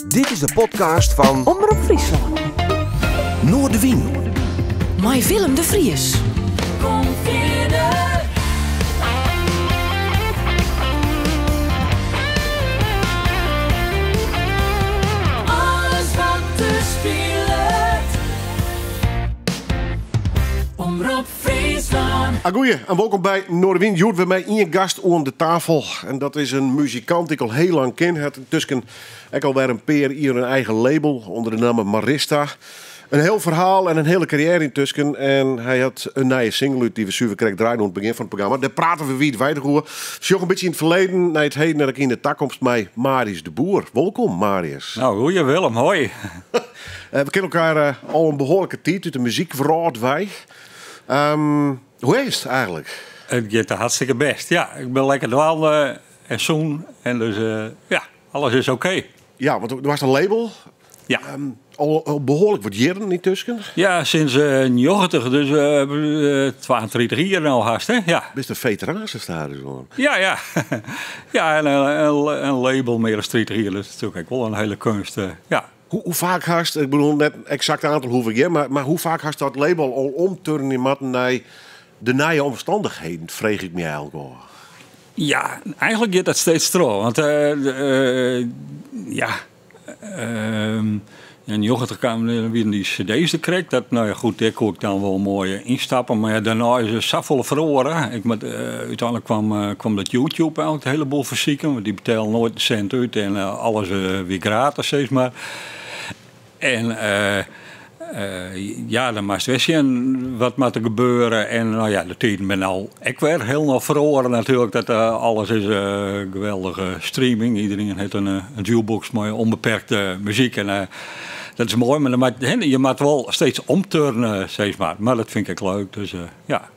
Dit is de podcast fan Omrop Fryslân. Noardewyn. Mei Willem de Vries. Kom fierder. Alles wat der spilet. Omrop Fryslân. Agoeie en wolkom by Noardewyn. Hjoed wer mei ien gast oan de tafel. En dat is in muzikant dy't ik al hiel lang ken. Hat yntusken ek al wer in pear jier in eigen label ûnder de namme Marista. In hiel ferhaal en in hiele karriêre yntusken. En hy hat in nije single út dy't we suver krekt draaiden oan it begjin fan it programma. Dêr prate we wiidweidich oer. Sjoch in bytsje yn it ferleden, nei it heden en ek yn de takomst mei Marius de Boer. Wolkom, Marius. Nou, goeie Willem, hoi. We kenne elkoar al in behoarlike tiid út de muzykwrâld wei. Hoe is it eigentlik? It giet hartstikke bêst, ja. Ik bin lekker dwaande en sûn en dus ja, alles is oké. Ja, want do hast in label. Ja. Al behoarlik wat jierren yntusken. Ja, sinds 90, dus 32 jier no hast, hè? Ja. Bist in feteraan stadichoan. Ja, ja. Ja, en in label mear as 30 jier, dat is natuerlik ek wol in hiele keunst, ja. Hoe faak hast, ik bedoel net eksakt oantal hoech ik hjir, mar hoe faak hast dat label al omturne moatten nei de nije omstannichheden, freegje ik my eigentlik ôf. Ja, eigentlik giet dat steeds troch. Want ja, yn 90 kamen wienen dy cd's der krekt. Dat, nou ja, goed, dêr koe ik dan wol moai ynstappe. Mar ja, dêrnei is der safolle feroare. Ik moat, úteinlik kwam dat YouTube eigentlik de hiele boel fersiken. Want dy betellen noait in sint út en alles wie gratis, sis mar. En ja, dan moatst wer sjen wat moat der gebeure. En nou ja, de tiden binne al ek wer hielendal feroare natuerlik. Dat alles is geweldige streaming. Iedereen hat in jukebox mei ûnbeperkte muzyk. En dat is moai, mar dan moat, hè, je moat wol steeds omturne, sis mar. Mar dat fyn ik ek leuk, dus ja.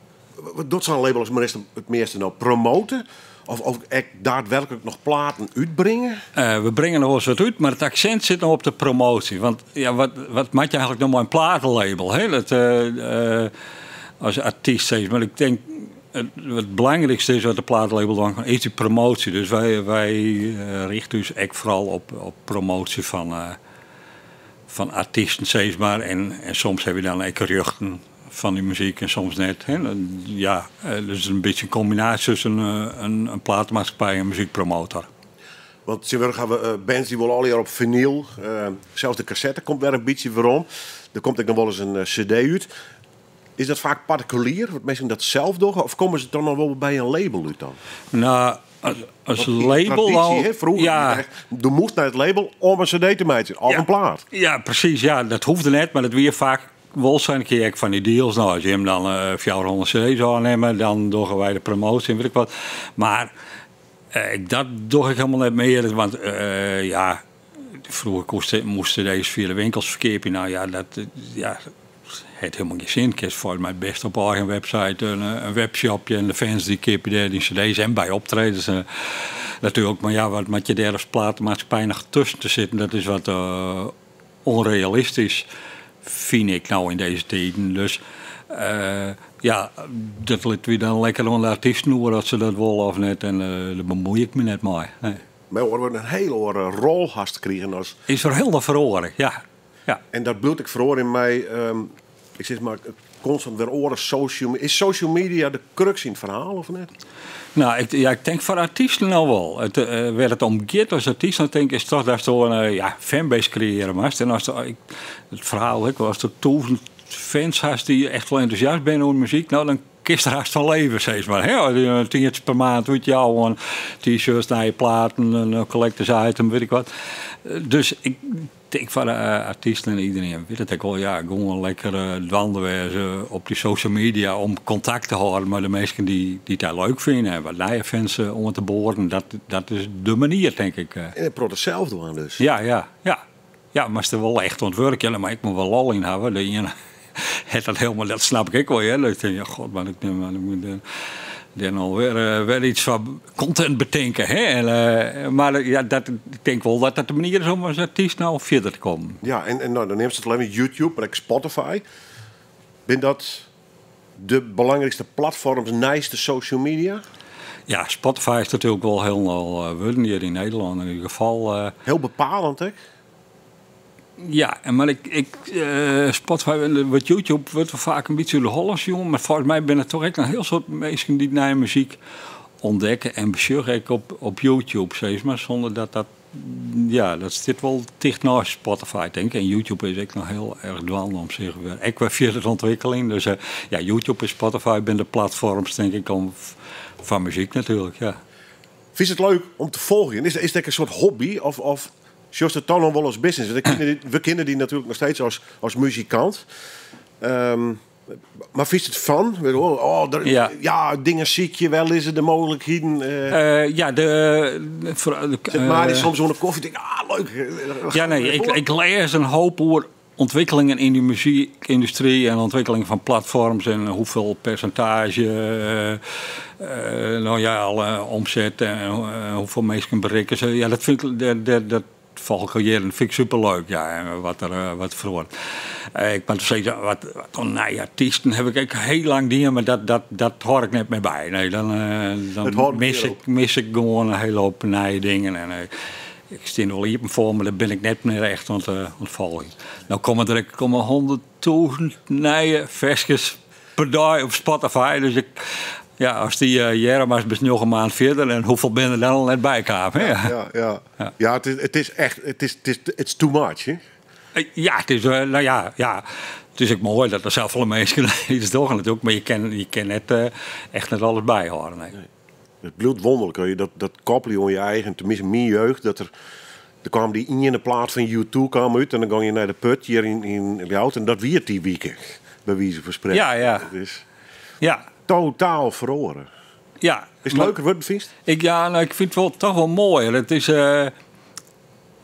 Wat docht sa'n label as Marista it measte no? Promote? Of ek daadwerklik noch platen útbringe? We bringe noch wolris wat út, mar it aksint sit no op de promoasje. Want ja, wat moat je eigentlik no mei in platelabel? Hè? Dat, as artyst, sis mar. Ik tink, it belangrykste is wat de platelabel dwaan kin, is dy promoasje. Dus wy richte ús ek foaral op promoasje fan artysten, sis mar. En soms hawwe wy dan ek rjochten fan dy muzyk en soms net. Hè. Ja, dus in bytsje in kombinaasje tusken in platemaatskippij en muzykpromotor. Want tsjintwurdich hawwe we bands dy wolle allegear op finyl. Sels de kassette komt wer in bytsje werom. Der komt ek noch wolris in cd út. Is dat faak partikulier, dat minsken dat sels dogge? Of komme se dan noch wol by in label út dan? Nou, as label Traditie, al, hè? Froeger, ja. echt, do moast nei it label om in cd te meitsjen, of in plaat. Ja, presys. Ja, dat hoegde net, mar dat wie faak wol sa'n kear ek fan dy deals. Nou, as jim dan 400 cd's ôfnimme, dan dogge wy de promoasje en wit ik wat. Mar dat doch ik hielendal net mear, want ja, froeger moast cd's fia de winkels ferkeapje. Nou ja, dat, ja, hat hielendal gjin sin. Kinst foar my bêst op eigen website in webshopje en de fans dy keapje dêr dyn cd's en by optredens natuerlik. Mar ja, wat moat je dêr as platemaatskippij noch tusken te sitten? Dat is wat onrealistisch, fyn ik no yn dizze tiden. Dus ja, dat litte wy dan lekker oan de artysten oer oft se dat wolle of net. En dêr bemoei ik my net mei. Nee. Mar we in hiele oare rol hast krigen as Is der hiel wat feroare, ja. Ja. En dat bliuwt ek feroarjen mei, ik sis mar, konstant wer oare social Is social media de kruks yn it ferhaal of net? Nou, ik, ja, ik tink foar artysten no wol. It, wêr't it om giet as artyst, dan tink ik, is toch datsto in ja, fanbase kreëarje moatst. En as ik, it ferhaal ek wol, ast 1000 fans hast dy't echt wol entûsjast binne oer muzyk, nou, dan kinst der hast fan leve, sis mar. Hè? As je in tientsje per maand útjouwe, t-shirts, nije platen, in collectors item, wit ik wat. Dus ik tink foar de artysten en iedereen wit it ek wol, ja, gewoan lekker dwaande wêze op dy social media om kontakt te hâlden mei de minsken dy't dy leuk fine en wat nije fans oan te boaren. Dat is de manier, tink ik. En in protte sels dwaan dus. Ja, ja, ja. Ja, moatst der wol echt oan it wurk, ja, mar ik moat wol lol yn hawwe. De iene hat dat hielendal, dat snap ik ek wol, hear. Dat ik tink, ja, god, man, ik nim dêr no wer iets foar content betinke. Hè? En, mar ja, dat, ik tink wol dat dat de manier is om as artyst no fierder te kommen. Ja, en nou, dan neamst it al even YouTube, mar ek Spotify. Binne dat de belangrykste platforms neist de social media? Ja, Spotify is natuerlik wol hielendal wurden hjir yn Nederlân yn ieder gefal. Hiel bepalend ek? Ja, en mar ik, ik Spotify en wat YouTube wurdt wol faak in bytsje oer de holle sjoen, mar folgens my binne der toch ek in hiel soad minsken dy't nije muzyk ûntdekke en besjogge ek op YouTube, sis mar, sûnder dat dat, ja, dat stiet wol ticht neist Spotify, tink ik. En YouTube is ek noch hiel erch dwaande om sich wer, ek wer fierder te ûntwikkeljen. Dus ja, YouTube en Spotify binne de platfoarms, tink ik, om foar muzyk natuerlik, ja. Fynst it leuk om te folgjen? Is it ek in soart hobby of sjochst it toch noch wol as business? Want we kenne dy natuerlik noch steeds as muzikant. Mar fynst it fun? Weet je wel, oh, der, ja, dingen sykje, wêr lizze de mooglikheden? Ja, de, voor, de, Sit Marius soms oan de kofje, tink, ah, leuk. Ja, nee, ik lês in hoop oer ûntwikkelingen yn de muzykyndustry en ûntwikkeling fan platfoarms en hoefolle persintaazje, no ja, alle omset en hoefolle minsken berikke se. Ja, dat fyn ik, dat, dat folch ik al jierren. Dat fyn ik superleuk, ja, en wat der wat feroaret. Ik moat sizze, wat oan nije artysten haw ik ek hiel lang dien, mar dat hâld ik net mear by. Nee, dan It hâldt mear op. mis ik gewoan in hiele hoop nije dingen. En ik stean der wol iepen foar, mar dêr bin ik net mear echt oan it folgjen. No komme der ek komme 100.000 nije ferskes per dei op Spotify. Dus ik, ja, ast dy hearre moatst, bist 9 maand fierder. En hoefolle binne der dan al net by kaam, hè? Ja, ja. Ja, it is echt, it is, it's too much, hè? Ja, it is, no ja, ja. It is ek moai dat der safolle minsken iets dogge natuerlik, mar je kin net echt net alles byhâlde, nee. Nee. It bliuwt wûnderlik, hè, dat koppelje oan je eigen, teminsten myn jeugd, dat der kaam dy iene plaat fan U2 kaam út en dan gong je nei de put hjir yn Ljouwert en dat wie it dy wike, by wize fan sprekken. Ja, ja. Dat is totaal feroare. Is it leuker wurden, fynst? Ik, ja, no, ik fyn it wol, toch wol moai. It is,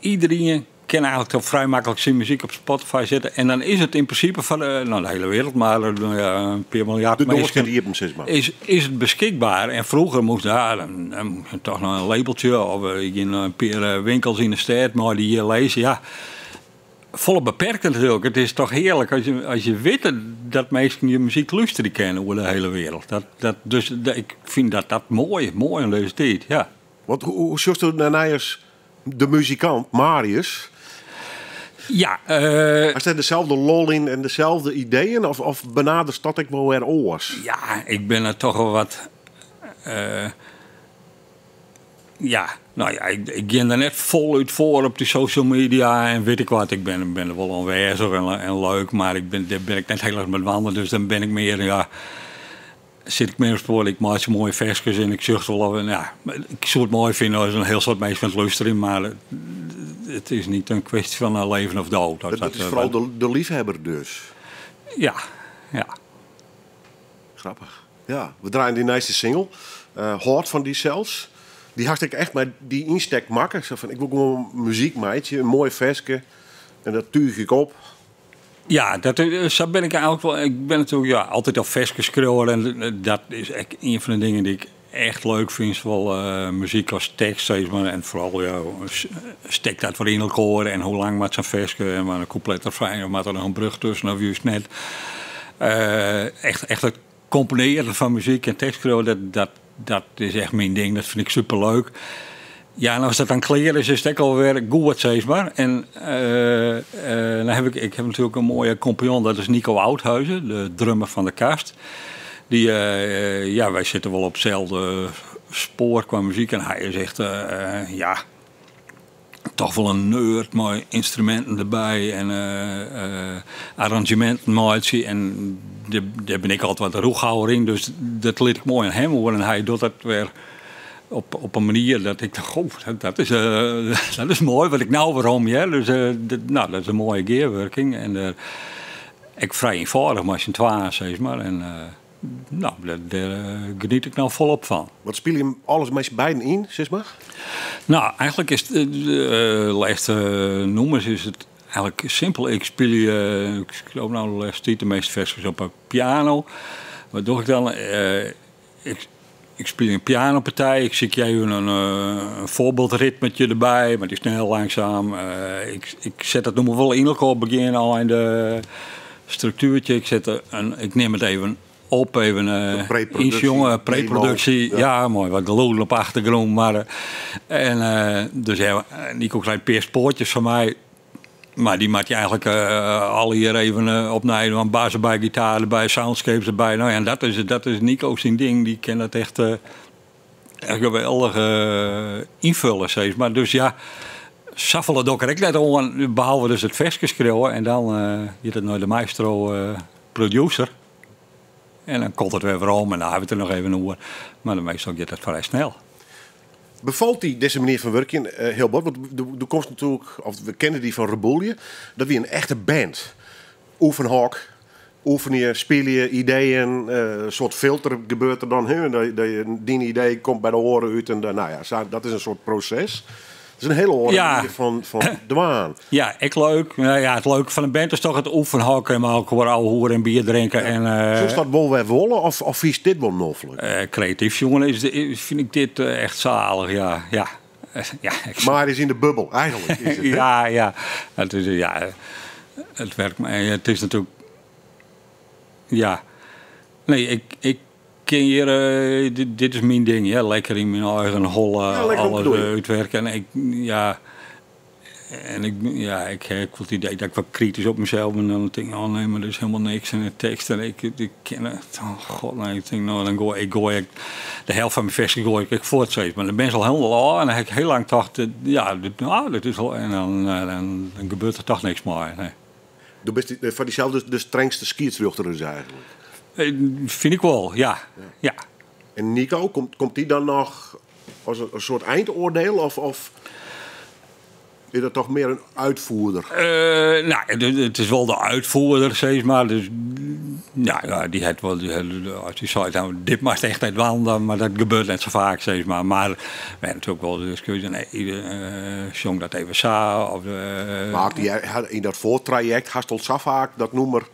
iederien kin eigentlik toch frij maklik syn muzyk op Spotify sette. En dan is it yn prinsipe foar de, no, de hiele wereld, mar no ja, in pear miljard De doar minsken stiet iepen, sis mar. Is it beskikber. En froeger moast, ja, dan moast je toch noch in labeltsje of je giene nei in pear winkels yn de stêd mei dy hjir lizze. Ja, folle beperkter natuerlik. It is toch hearlik as je witte dat minsken je muzyk lústerje kinne oer de hiele wereld. Dus ik fyn dat dat moai in dizze tiid, ja. Want hoe sjochst nei nijers de muzikant Marius? Ja. Hast der deselde lol yn en deselde ideeën of benaderst dat ek wol wer oars? Ja, ik bin der toch wol wat. Ja, no ja, ik gean der net folút foar op dy social media en wit ik wat. Ik bin der wol oanwêzich en leuk, mar dêr bin ik net hiel erch mei dwaande. Dus dan bin ik mear, ja, sit ik mear op spoar. Ik meitsje moaie ferskes en ik sjoch wol of, ja, ik soe it moai fine as in hiel soad minsken it lústerje, mar it is net in kwestje fan leven of dood. Dat is foaral de leafhawwer dus. Ja, ja. Grappich. Ja, we draaie dy nijste single, Hâld fan dysels. Dy hast ek echt mei dy ynstek makke. Sa fan, ik wol gewoan muzyk meitsje, in moai ferske. En dat túch ik op. Ja, sa bin ik eigentlik wol. Ik bin natuerlik, ja, altyd al ferskesskriuwer. En dat is ek ien fan de dingen dy't ik echt leuk fyn. Sawol muzyk as tekst, sis mar. En foaral, ja, stekt dat wer yn elkoar. En hoe lang moat sa'n ferske, en mar in kûplet refrein, of moat der noch in brug tusken of juist net. Echt it komponearjen fan muzyk en tekstskriuwen, dat is echt myn ding. Dat fyn ik superleuk. Ja, en as dat dan klear is, is it ek alwer goed, sis mar. En dan haw ik, ik haw natuerlik in moaie kompanjon, dat is Nico Oudhuizen, de drummer fan De Kast. Dy ja, wy sitte wol op itselde spoar kwa muzyk. En hy is echt ja, toch wol in nerd mei ynstruminten derby en arranzjeminten meitsje. En dêr bin ik altyd wat rûchhouwer yn, dus dat lit ik moai oan him oer. En hy docht dat wer op in manier dat ik dacht, goh, dat is moai wat ik no werom hear. Dus no, dat is in moaie gearwurking. En ek frij ienfâldich mei syn twaën, sis mar. En no, dêr geniet ik no folop fan. Wat spylje je alles mei syn beiden yn, sis mar? No, eigentlik is it lêste nûmers is it eigentlik simpel. Ik spylje, ik skriuw no de lêste tiid de measte ferskes op 'e piano. Wat doch ik dan? Ik spylje in pianopartij. Ik sykje even in foarbyldritmetje derby, mar dy is snel, langsaam. Ik set dat nûmer wol yn elkoar, begjin, ein, struktuertje. Ik nim it even op, even, De pre-produksje. ynsjonge, pre-produksje. Demo, ja. Ja, moai, wat gelûden op 'e achtergrûn. Mar en dus ja, Nico krijt in pear spoartjes fan my. Mar dy moat je eigenlik allegear even opnij dwaan. Bas derby, gitaar derby, soundscapes derby. No ja, en dat is Nico syn ding. Dy kin dat echt geweldich ynfulle, sis mar. Dus ja, safolle doch ik der ek net oan, behalve dus it ferske skriuwe. En dan giet it nei de maestro producer. En dan komt it wer werom en dan ha we it der noch even oer. Mar meastal giet dat frij snel. Befalt dy dizze manier fan wurkjen hiel bot? Want do komst natuerlik, of we kenne dy fan Reboelje, dat wie in echte band. Oefenhok, oefenje, spylje, ideeën, in soart filter gebeurt der dan. Hè? Dat je, dyn idee komt by de oare út en dan, nou ja, sa, dat is in soart proses. Dat is in hiele oare manier fan dwaan. Ja, ek leuk. Nou ja, it leuke fan in band is toch it oefenhok en mei elkoar ouwehoeren en bier drinke. En, Soest dat wol wer wolle of fynst dit wol noflik? Kreatyf sjoen fyn ik dit echt salich, ja. Ja. Ja, ik Maar is yn de bubbel, eigenlik. Is it, hè? Ja, ja. Het is, ja, it werkt, mar it is natuerlik, ja. Nee, ik kin hjir, dit is myn ding, ja. Lekker yn myn eigen holle Ja, lekker alles opgroeien. útwerke. En ik, ja, en ik, ja, ik ha ek wol it idee dat ik wat kritysk op mysels bin. En dan tink ik, oh nee, mar dit is hielendal niks. En de tekst, en ik kin it, oh god, nee. Ik tink, no, dan goai ik, goai ik de helft fan myn ferske goai ik ek fuort, sis mar. Dan binne se al hielendal ôf en dan ha ik hiel lang tocht, ja, dit, no, dit is al, en dan gebeurt der toch niks mei. Nee. Do bist foar dysels dus de strengste skiedsrjochter dus eigenlik? Fyn ik wol, ja. Ja. En Nico, komt dy dan noch as in soart eindoardeel of is dat toch mear in útfoerder? No, it is wol de útfoerder, sis mar. Dus, ja, ja, dy hat wol, dy hat, as dy seit, no, dit moatst echt net dwaan, dan, mar dat gebeurt net sa faak, sis mar. Mar we ha natuerlik wol de diskusje, nee, sjong dat even sa. Of, Mar dy, yn dat foartrajekt hast al sa faak dat nûmer,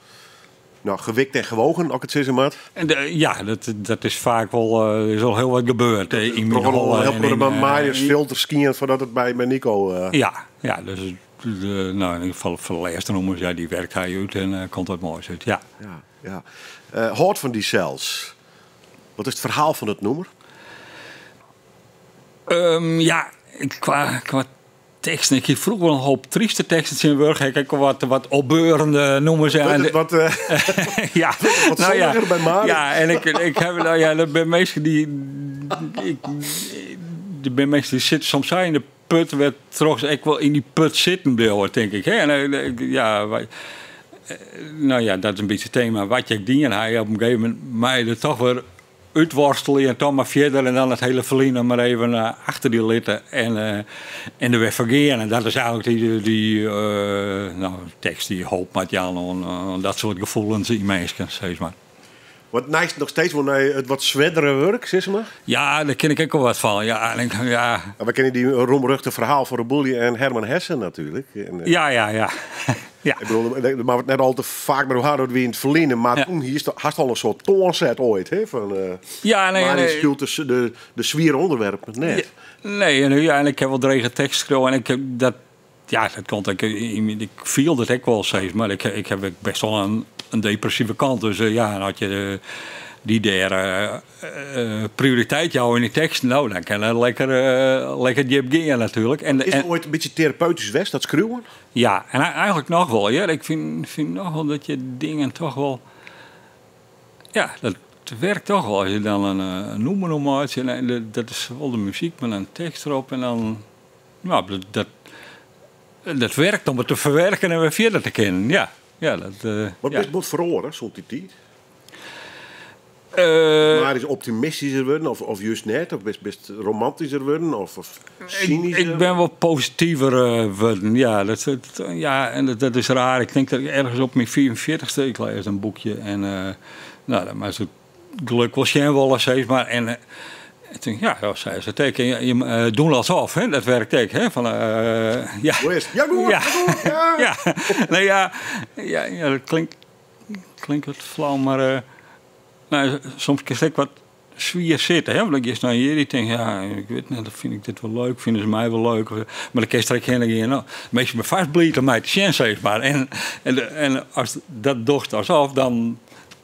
no, gewikt en gewogen, as ik it sizze moat. En de, ja, dat is faak wol, er is al hiel wat gebeurd, hè, yn myn Troch al holle hiel en protte yn, Marius filter skien foardat it by Nico, Ja, ja, dus de, no, yn ieder gefal foar de lêste nûmers, ja, dy werkt hy út en komt wat moais út, ja. Ja, ja. Hâld fan dysels. Wat is it ferhaal fan it nûmer? Ja, kwa teksten. Ik hie froeger wol in hoop tryste teksten, tsjintwurdich ha ik ek wat opbeurende nûmers. Wurdt it wat, Ja. wat Nou ja. sonniger by Marius? Ja, en ik, ik heb, nou ja, dat binne minsken dy, ik, der binne minsken dy sitte soms sa yn de put, wêrtroch se ek wol yn dy put sitten bliuwe, tink ik. Hè? En ja, wy, nou ja, dat is in bytsje it tema. Wat je ek dien ha, op in gegeven momint mei je der toch wer útworstelje en toch mar fierder en dan it hiele ferline mar even achter dy litte en der wer foar gean. En dat is eigenlik dy no, tekst dy't hoop moat jaan oan dat soart gefoelens yn minsken, sis mar. Wat neist noch steeds wol nei it wat swierdere wurk, sis mar? Ja, dêr kin ik ek wol wat fan. Ja, en ik, ja. Ja, we kenne dy roemruchte ferhaal fan Reboelje en Herman Hesse natuerlik. En Ja, ja, ja. Ja. Ik bedoel, daar moatte we it net al te faak mear oer ha, dat wie yn it ferline, mar toen hiest, hast al in soart toanset oait, hè, fan, Ja, nee, maar nee. spilet de swiere ûnderwerpen net. Ja, nee, en, ja, en ik ha wol drege tekst skreaun en ik heb dat, ja, dat komt ek, ik fiel dat ek wol, sis mar. Ik heb ek best wol in depressive kant, dus ja, en as je dy dêr prioriteit jouwe yn die tekst, nou, dan kin dat lekker djip gean natuerlik. Is it oait in bytsje terapeutysk west, dat skriuwen? Ja, en eigenlik noch wol, hear. Ik fyn noch wol dat je dingen toch wol, ja, dat werkt toch wol. As je dan in nûmer oanmeitsje, en dat is wol de muzyk met in tekst derop en dan, nou, dat werkt om it te ferwerken en wer fierder te kinnen, ja. Ja, dat Wat ja. bist bot feroare sûnt dy tiid? Maar is optimistysker wurden of juist net? Of bist romantysker wurden of synysker? Ik bin wol positiver wurden, ja. Ja, en dat is raar. Ik tink dat ik ergens op myn 45ste, ik lês in boekje en nou, dan moatst it geluk wol sjen wolle, sis mar. En ik tink, ja, ja, sa is it ek. En je doen alsof, hè, dat werkt ek, hè, van ja. Hoe is het? Ja, goed, Ja. ja, goed, ja. Ja. Nee, ja, ja, ja, dat klinkt wat flauw, maar nou, soms kinst ek wat swier sitte, hè? Want dan giest nei hjir, dy tinkt, ja, ik wit net, fyn ik dit wol leuk, fine se my wol leuk. Mar dan kinst der ek hinne gean. No, minsken binne fêst bliid om my te sjen, sis mar. En as dat dochst alsof, dan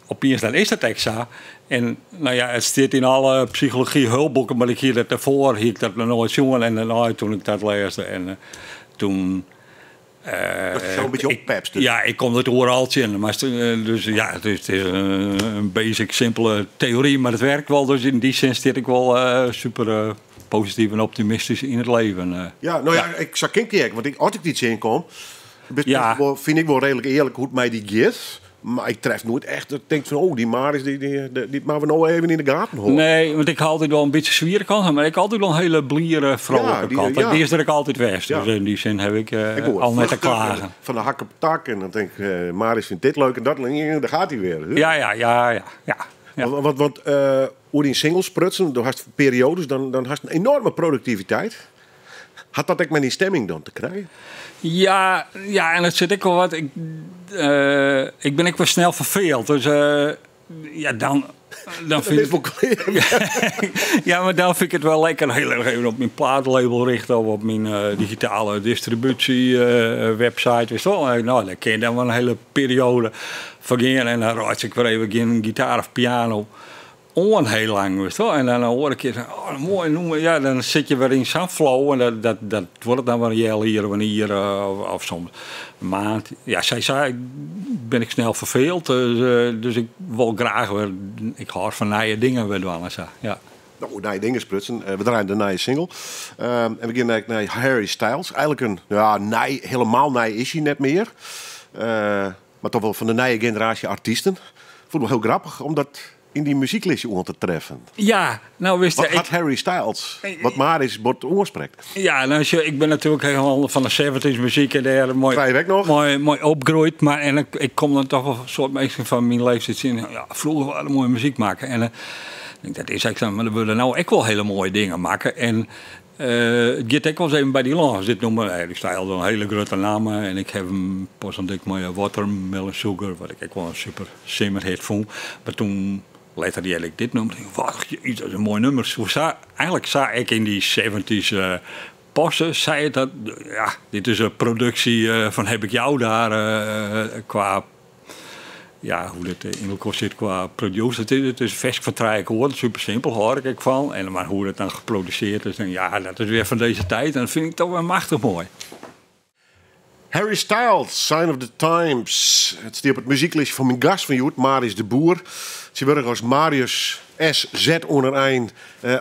opiens dan is dat ek sa. En nou ja, it stiet yn alle psychology hulpboeken, mar ik hie dat dêrfoar, hie ik dat noch noait sjoen. En dêrnei, toen ik dat lêsde, en toen Dat is zo'n beetje oppepst. Dus. Ja, ik kom het oeral tsjin. Maar, dus ja, het is een basic, simpele theorie, maar het werkt wel. Dus in die zin zit ik wel super positief en optimistisch in het leven. Ja, nou ja, ik zou kind kijken, want als ik die zin kom, Ja. vind ik wel redelijk eerlijk hoe het mij die gaat. Maar ik tref nooit echt dat ik denk van, oh, die Maris, die maar we nou even in de gaten horen. Nee, want ik haal altijd wel een beetje zwiere kant, maar ik altijd wel een hele bliere, vrolijke Ja, die, kant. ja. Die is er ook altijd west. Ja. Dus in die zin heb ik, Ik hoor al net te vluchtig klagen. en Van de hak op de tak en dan denk ik, Maris vindt dit leuk en dat leuk. Daar gaat hij weer. Ja. Want hoe die singles prutsen, door hast periodes, dan hast een enorme productiviteit. Had dat ook met die stemming dan te krijgen? Ja, ja, en dat zit ik wel wat. Ik ben ik wel snel verveeld. Dus ja, dan Dat vind is ik wel klaar. Ja, maar dan vind ik het wel lekker heel erg even op mijn plaatlabel richten of op mijn digitale distributie website. Weet je wel. Nou, dan kun je dan wel een hele periode vergeten en dan raad ik weer even geen gitaar of piano on heel lang, weet je wel. En dan hoor ik je zeggen, oh, mooi noemen. Ja, dan zit je weer in zo'n flow en dat wordt dan wel een jel hier of een hier of soms een maand. Ja, zij zei, ben ik snel verveeld, dus ik wil graag weer, ik hou van nieuwe dingen weer doen en zo. Ja. Nou, nieuwe dingen sprutsen. We draaien de nieuwe single. En we gaan eigenlijk naar Harry Styles. Eigenlijk een, ja, nij, helemaal nij is hij net meer. Maar toch wel van de nieuwe generatie artiesten. Ik vond het wel heel grappig om dat in die muzieklistje om te treffen. Ja, nou wist Wat je, had ik Harry Styles? Wat Maris wordt oorspreekt. Ja, nou, als je, ik ben natuurlijk helemaal van de 70s muziek en daar mooi, Vrij weg nog. mooi opgroeid. Maar en ik kom dan toch wel een soort meestal van mijn leeftijd in. Ja, vroeger waren we mooie muziek maken. En ik denk, dat is eigenlijk, maar we willen nou echt wel hele mooie dingen maken. En het gaat ook wel eens even bij die langs. Dit noemen we Harry Styles, een hele grote naam. En ik heb hem pas ontdekt met Watermelon Sugar, wat ik ook wel een super simmerhit vond. Maar toen later die ik dit noemde, denk ik, wacht, jezus, dat is een mooi nummer. Zo eigenlijk zag ik in die 70s passen, zei het dat, ja, dit is een productie van Heb ik jou daar qua, ja, hoe dit in elkaar zit qua producer. Het is vers van drie akkoorden, super simpel, hoor ik van. En, maar hoe dat dan geproduceerd is, dan, ja, dat is weer van deze tijd. En dat vind ik toch wel machtig mooi. Harry Styles, Sign of the Times. Het staat op het muzieklistje van mijn gast van Joet, Marius de Boer. Ze werkt als Marius SZ onder eind.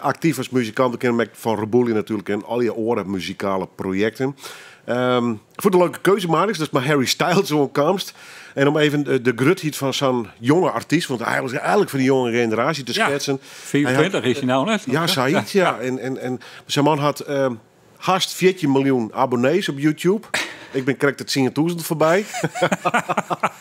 Actief als muzikant. Ik ken hem van Reboelje natuurlijk en al je oren muzikale projecten. Voor de leuke keuze, Marius. Dat is maar Harry Styles zo'n komst. En om even de grutheid van zo'n jonge artiest, want hij was eigenlijk van die jonge generatie te Ja, schetsen. 24 is hij nou net. Ja, zoiets, ja. En zijn man had haast 14 miljoen abonnees op YouTube. Ik ben correct het 10.000 voorbij.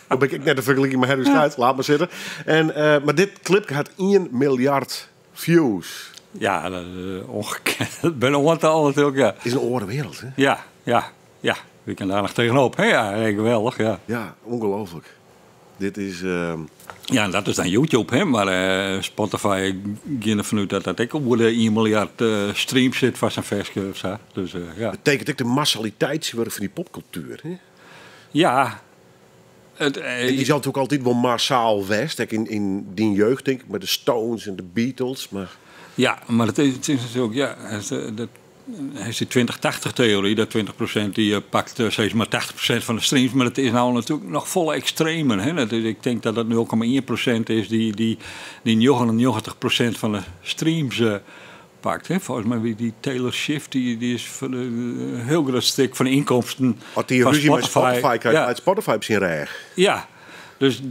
Dan ben ik net de vergelijking met Harry Styles. Laat maar zitten. En, maar dit clip had 1 miljard views. Ja, dat is ongekend. Dat ben ik al natuurlijk, ja. Is een orenwereld, hè? Ja, ja, ja. We kunnen daar nog tegenop. Hè? Ja, nee, geweldig, ja. Ja, ongelooflijk. Dit is, Ja, dat is dan YouTube, hè? Maar Spotify ging ervan uit dat ik op de 1 miljard streams zit van zijn versje of zo. Dus ja. Betekent ook de massaliteit van die popcultuur, hè? Ja. Het, En die zal natuurlijk altijd wel massaal west. Kijk, in die jeugd, denk ik, met de Stones en de Beatles. Maar... Ja, maar het is natuurlijk, ja, het dat, hij is die 20-80-theorie, dat 20% die pakt steeds maar 80% van de streams. Maar dat is nou natuurlijk nog volle extremen. Hè? Dat is, ik denk dat dat 0,1% is die 99% van de streams pakt. Hè? Volgens mij die Taylor Swift, die is voor een heel groot stuk van de inkomsten Had die van ruzie met Spotify. Spotify krijgt Ja. uit Spotify op zijn reg. Ja, dus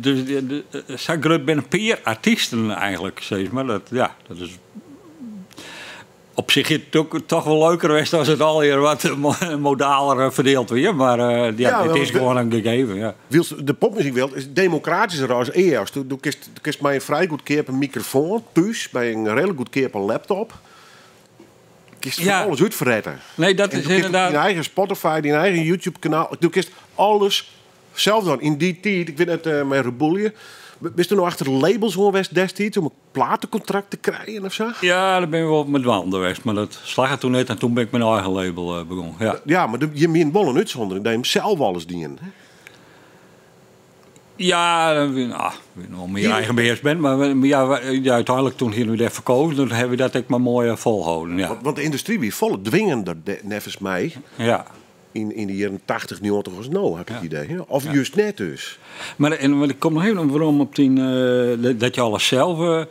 zo groot ben een paar artiesten eigenlijk, zeg maar. Dat, ja, dat is op zich is het ook toch wel leuker geweest als het al hier wat modaler verdeeld weer. Maar ja, Ja, het wel, is gewoon een gegeven. Ja. Wiels, de popmuziekwereld is democratischer als eerst. Du kist mij een vrij goed keer op een microfoon thuis, bij een redelijk goed keer op een laptop. Kist van alles uitverretten. Nee, dat En is du kist inderdaad je eigen Spotify, je eigen YouTube-kanaal. Du kist alles zelf dan. In die tijd, ik weet het, mijn Reboelje. Bist u nou achter de labels gewoon geweest destijds om een platencontract te krijgen of zo? Ja, daar ben ik wel op mijn dwang geweest. Maar dat slag het toen net en toen ben ik mijn eigen label begonnen. Ja. Ja, maar je meent wel een uitzondering dat je hem zelf alles dient. Hè? Ja, dan ben ik, ah, ik ben nog meer Hier- eigen beheers ben, maar we, maar ja, we, ja, uiteindelijk toen hier nu daar verkozen, toen hebben we dat ik maar mooi volhouden. Ja. Want de industrie wie volle dwingender, nevens mij. Ja. Yn de jierren 80, 90 as no, ha ik it idee. Hè? Of just net dus. Mar, en, mar ik kom noch even werom op dyn, dat je alles sels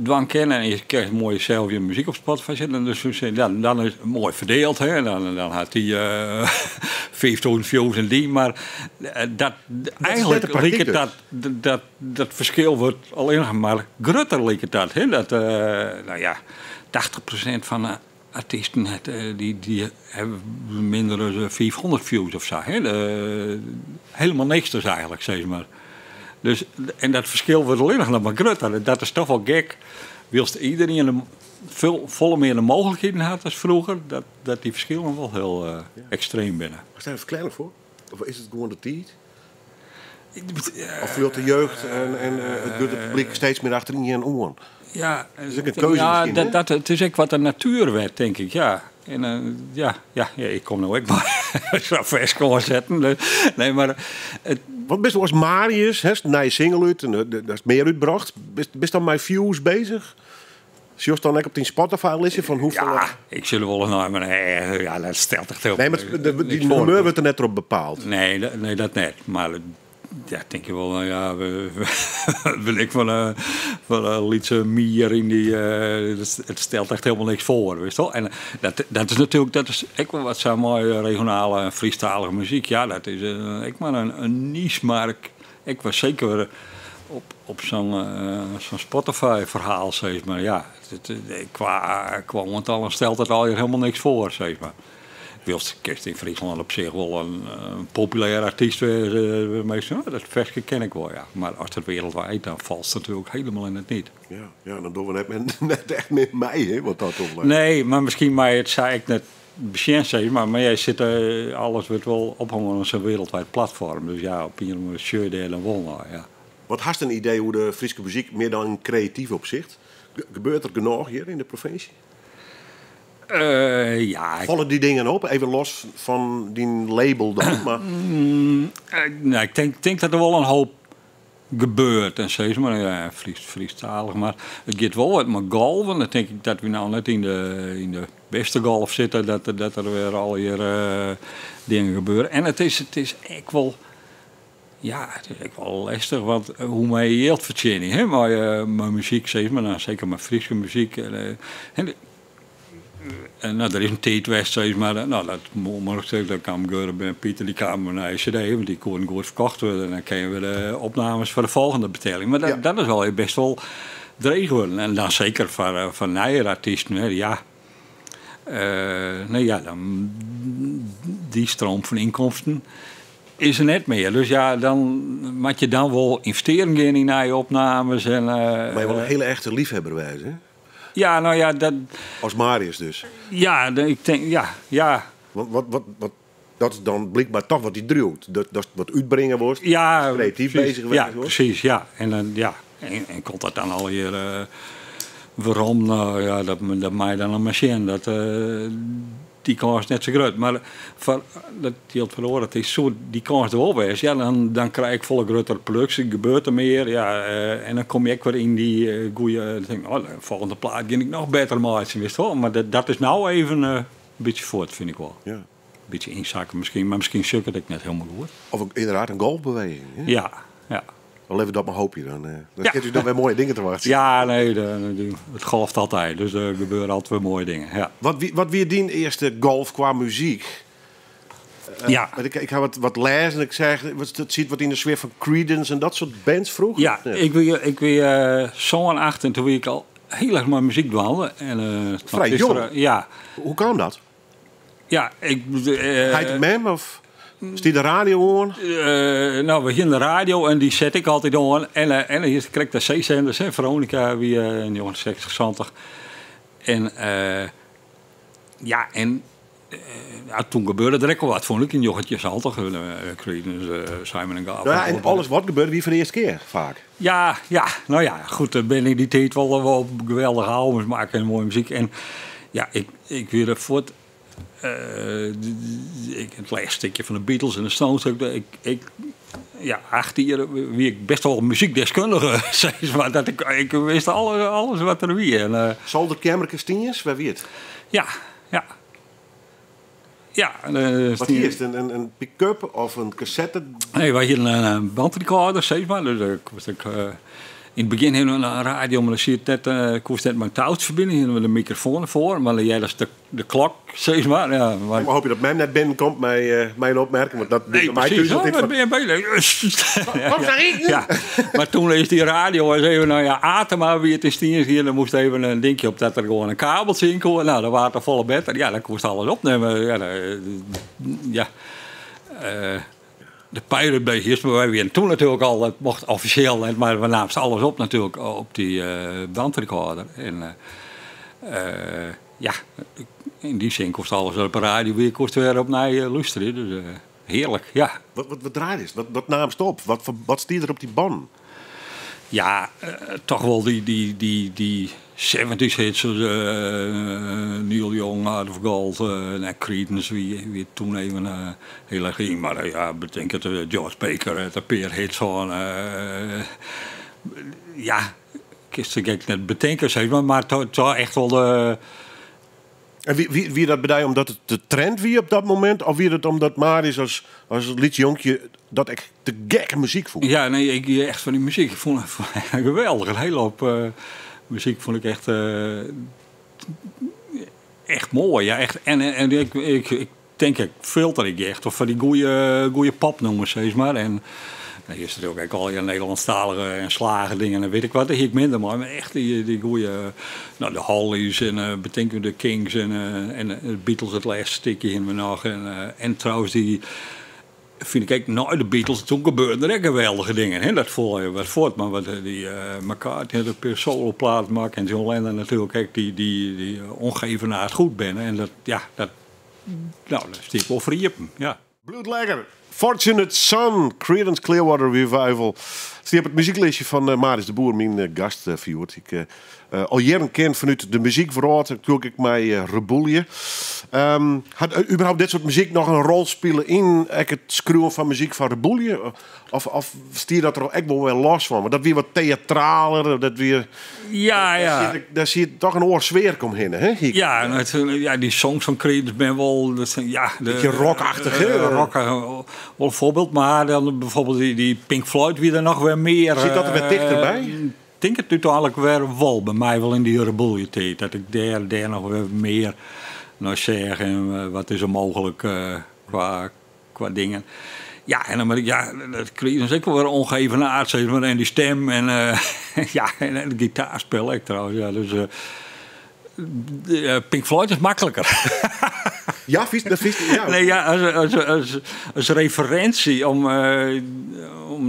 dwaan kinne. En je krijgt moai sels je muzyk op Spotify setten. En dus, ja, dan is het moai ferdield. Hè? Dan hat dy 5000 views en dy. Mar dat, Is net de eigenlijk praktyk liket dus. dat ferskil wurdt allinnich mar grutter, liket dat. Hè? Dat, no ja, 80% fan de artysten dy hawwe minder dan 500 views of sa. Hè? Hielendal niks dus eigentlik, sis mar. Dus, en dat ferskil wurdt allinnich noch mar grutter. Dat is dochs wol gek. Wylst iderien folle mear de mooglikheden hat as froeger, dat dy ferskillen wol hiel ekstreem binne. Is dêr in ferklearring foar? Of is it gewoan de tiid? Of fielt de jeugd en it grutte publyk steeds mear achter ien oan? Ja, is ek in keuze ja, miskien, hè? Dat is ek wat de natuerwet, tink ik. Ja. En, ja, ik kom no ek mar sa'n ferske oansetten. Dus, nee, mar it Wat bist as Marius, hè, in nije single út en der is mear útbrocht. Bist dan mei views beuzich? Sjochst dan ek op dyn Spotify-listje fan hoefolle... Ja, ik sil wol nei, mar nee, ja, dat stelt echt hiel Nee, mar niks dy foar. humeur wurdt der net op bepaald. Nee, nee, dat net. Mar ja, tink je wol, no ja, bin ik fan in lytse mier yn dy. It stelt echt hielendal niks foar, witst wol. En dat is natuerlik, dat is ek wol wat sa mei regionale en Frysktalige muzyk. Ja, dat is ek mar in niche-markt. Ik was seker op sa'n Spotify-ferhaal, sis mar. Ja, qua oantallen stelt it allegear hielendal niks foar, sis mar. Wylst kinst yn Fryslân op sich wol in populêr artyst wêze, meastal, oh, dat ferske ken ik wol, ja. Mar as it wereldwijd, dan falst natuerlik hielendal yn it niet. Ja, dan dogge we net echt mear mei, hè, wat dat oanbelanget. Nee, mar miskien mei it sa ek net besjen, sis mar. Mar jij sit, alles wurdt wol ophongen oan sa'n wereldwijd platfoarm. Dus ja, op ien manier sjoch je dêr dan wol nei, ja. Wat hast in idee oer de Fryske muzyk mear dan in kreatyf opsicht? Gebeurt der genôch hjir yn de provinsje? Ja, ik Falle dy dingen op? Even los fan dyn label dan, mar No, ik tink dat der wol in hoop gebeurt en sis mar, ja, Frysktalich, mar it giet wol wat mei golven. Dan tink ik dat we no net yn de bêste golf sitte, dat der wer allegear dingen gebeure. En it is ek wol, ja, it is ek wol lestich, want hoe moatte je jild fertsjinje, hè, mei muzyk, sis mar, no, seker mei Fryske muzyk. En no, der is in tiid west, sis mar, no, dat moat ik dat kaam Gurbe en Pieter, dy kamen nei de CD, want dy koene goed ferkocht wurde. En dan kinne we de opnames foar de folgjende betelje. Mar dat is al bêst wol dreech wurden. En dan seker foar nije artysten, hè, ja. Nee, ja, dan, dy stroom fan ynkomsten is der net mear. Dus ja, dan moatte je dan wol ynvestearjen gean yn nije opnames. En, Mar je wol in hiele echte leafhawwer wêze, hè? Ja, no ja, dat, As Marius dus. Ja, ik tink, ja. Want wat, dat is dan blykber dochs wat dy driuwt. Dat wat útbringe wolst, kreatyf beuzich wêze wolst. Presys, ja. En dan, ja, en komt dat dan allegear werom? No, ja, dat mei je dan noch mar sjen. Dy kâns is net sa grut. Mar foar, dat jildt foar de oare artysten. Soe dy kâns der wol wêze, ja, dan krij ik folle gruttere produksje, gebeurt der mear. Ja, en dan kom je ek wer yn dy goede. Dan tink ik, oh, de folgjende plaat gean ik noch better meitsjen, witst wol. Mar dat is no even in bytsje fuort, fyn ik wol. In bytsje ynsakke miskien, mar miskien sjoch ik it ek net hielendal goed. Of ynderdaad in golfbeweging. Hè? Ja. Dan litte we dat mar hoopje. Dan sit ús noch wer moaie dingen te wachtsjen. Ja, nee, it golft altyd. Dus der gebeure altyd wer moaie dingen. Ja. Wat wie dyn earste golf kwa muzyk? Want ik ha wat lêzen. Ik sei, dat sit wat yn de sfear fan Creedence en dat soart bands froeger. Ja, ik wie sân, acht en doe wie ik al hiel erch mei muzyk dwaande. En, Frij jong? Ja. Hoe kaam dat? Ja, ik... Heit en mem of stie de radio oan? No, we hiene de radio en dy set ik altyd oan. En hjir krekt de C-senders, hè, Veronica wie yn 1960, 70. En ja, en ja, doe gebeurde der ek al wat, fûn ik, yn 1970. Creedence, Simon en Garfunkel. Ja, en alles wat gebeurde wie foar de earste kear, faak. Ja, no ja, goed, dan bin ik dy tiid wol geweldige albums makke en moaie muzyk. En ja, ik wie der fuort. It lêste stikje fan de Beatles en de Stones. Ik, ja, 8 jier wie ik bêst wol muzykdeskundige, sis mar. Dat ik wist alles wat der wie. En, Solderkeammerke Stiens, wêr wie it? Ja. Ja. Wat hiest? In pick-up of in kassette? Nee, wy hienen in bandrecorder, sis mar. Dus koest ek, yn it begjin hienen we in radio, mar dan siet net, koest net mei in touwtsje ferbine, hienen we de mikrofoan derfoar, mar dan heardest de klok, sis mar. Ja, maar Ik hoopje dat mem net binnenkomt mei in opmerking, want dat Nee, by my precies. thús altyd Oh, fan wat ben je Kom sa iten! Ja, mar toen is dy radio eens even, nou ja, Atema wie it yn Stiens hier, dan moast even in dinkje op dat der gewoan in kabeltsje yn koe. Nou, dat waard dan folle better. Ja, dan koest alles opnimme. Ja, dan, ja. De Pirate Bay hiest, mar wy wienen toen natuerlik al, dat mocht offisjeel net, mar we namen alles op natuerlik op dy bandrecorder. En ja, yn dy sin koest alles wat op de radio wie, koest wer opnij lústerje. Dus hearlik, ja. Wat draaidest? Wat naamst op? Wat stie der op dy bannen? Ja, toch wol dy seventies hits, zoals Neil Young, Heart of Gold, en Creedence wie toen even heel erg in. Maar ja, bedenk het, George Baker, het een paar hits van, ja, kinst ik net betinke, zeg maar, maar toch echt wel de En wie dat bij omdat het de trend wie op dat moment? Of wie dat omdat Marius als lyts jonkje dat ik te gekke muziek vond? Ja, nee, ik echt van die muziek. Ik vond het geweldig. Een hele hoop muziek vond ik echt mooi. Ja, echt. En ik denk, ik filter ik echt. Of van die goeie popnummers, zeg maar. En nou, hier is natuurlijk ook al je Nederlandstalige en slagen dingen en weet ik wat. Daar hier ik minder mooi. Maar echt die goeie, nou, de Hollies en bedenken de Kinks en de Beatles, het laatste stukje in me nog. En trouwens, die vind ik ook nooit de Beatles. Toen gebeurden er ook geweldige dingen. Hè? Dat voel je wat voort. Maar wat die McCartney had een soloplaat maken en John Lennon natuurlijk ook die ongeëvenaard goed binnen. En dat, ja, dat, nou, dat stiek wel vriepen. Ja. Bloedlekker. Fortunate Son, Creedence Clearwater Revival. Die op het muzieklijstje van Marius de Boer, mijn gast, verjoerd. Ik al jaren ken vanuit de muziekwereld, natuurlijk ik mij Reboelje. Had überhaupt dit soort muziek nog een rol spelen in het schreeuwen van muziek van Reboelje? Of stier dat er ook wel weer los van? Want dat weer wat theatraler, dat weer... Ja, ja. Daar zie je toch een oorsfeer om heen, hè? Hier. Ja, en het, ja, die songs van Creedence ben wel... Dat zijn, ja, de, Beetje rockachtig, hè? Rock, wel een voorbeeld, maar dan bijvoorbeeld die Pink Floyd wie er nog weer meer... Zit dat er weer dichterbij? Ik denk het uiteindelijk weer wel bij mij wel in die Reboelje tijd. Dat ik daar nog weer meer naar zeg en wat is er mogelijk qua dingen. Ja, en dan ben ik, ja, dat Creedence is ook wel weer ongeëvenaard, zeg maar. En die stem en ja, en het gitaarspel ook trouwens. Ja, dus de Pink Floyd is makkelijker. Ja, vies, dat vies, ja. Nee, ja, als referentie om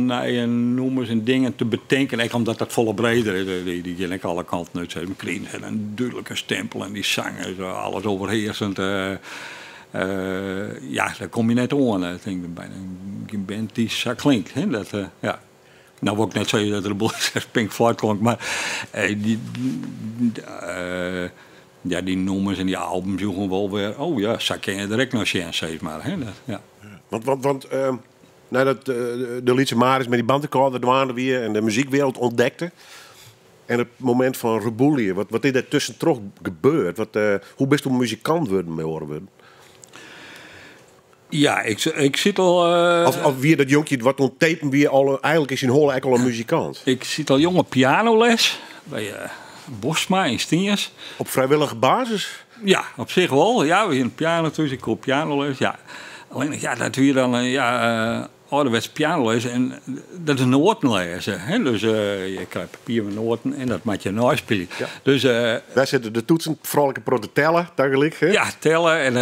naar je noemers en dingen te bedenken. Echt omdat dat volle breder is. Die ken ik alle kanten uit. Zeg maar, Creedence had een duidelijke stempel en die zang is alles overheersend. Ja, daar kom je net aan. Ik denk bijna een band die zo klinkt. Hè? Dat ja. Nou wil ik net zeggen dat er een boel Pink Floyd klonk, maar ja, die nummers en die albums joegen wel weer. Oh ja, zo ken je direct nog zien, zeg maar. Hè? Dat, ja. Want nadat de Lietse Marius met die bandrecorder dwaande weer en de muziekwereld ontdekte. En het moment van Reboelje, wat is daar tussendoor gebeurd? Hoe bist u muzikant worden mee horen worden? Ja, ik zit al, Of wie dat jonkje wat onttapen, wie al, eigenlijk is in Holle ook al een muzikant. Ik zit al jonge pianoles bij Bosma in Stiens. Op vrijwillige basis? Ja, op zich wel. Ja, we hebben een piano thuis, ik koop pianoles. Ja. Alleen, ja, dat we dan ja ouderwets pianoles en dat is noten lezen. Hè? Dus je krijgt papier met noten en dat moet je nooit spelen. Ja. Dus daar zitten de toetsen vrolijke pro te tellen, tegelijk. Hè? Ja, tellen. En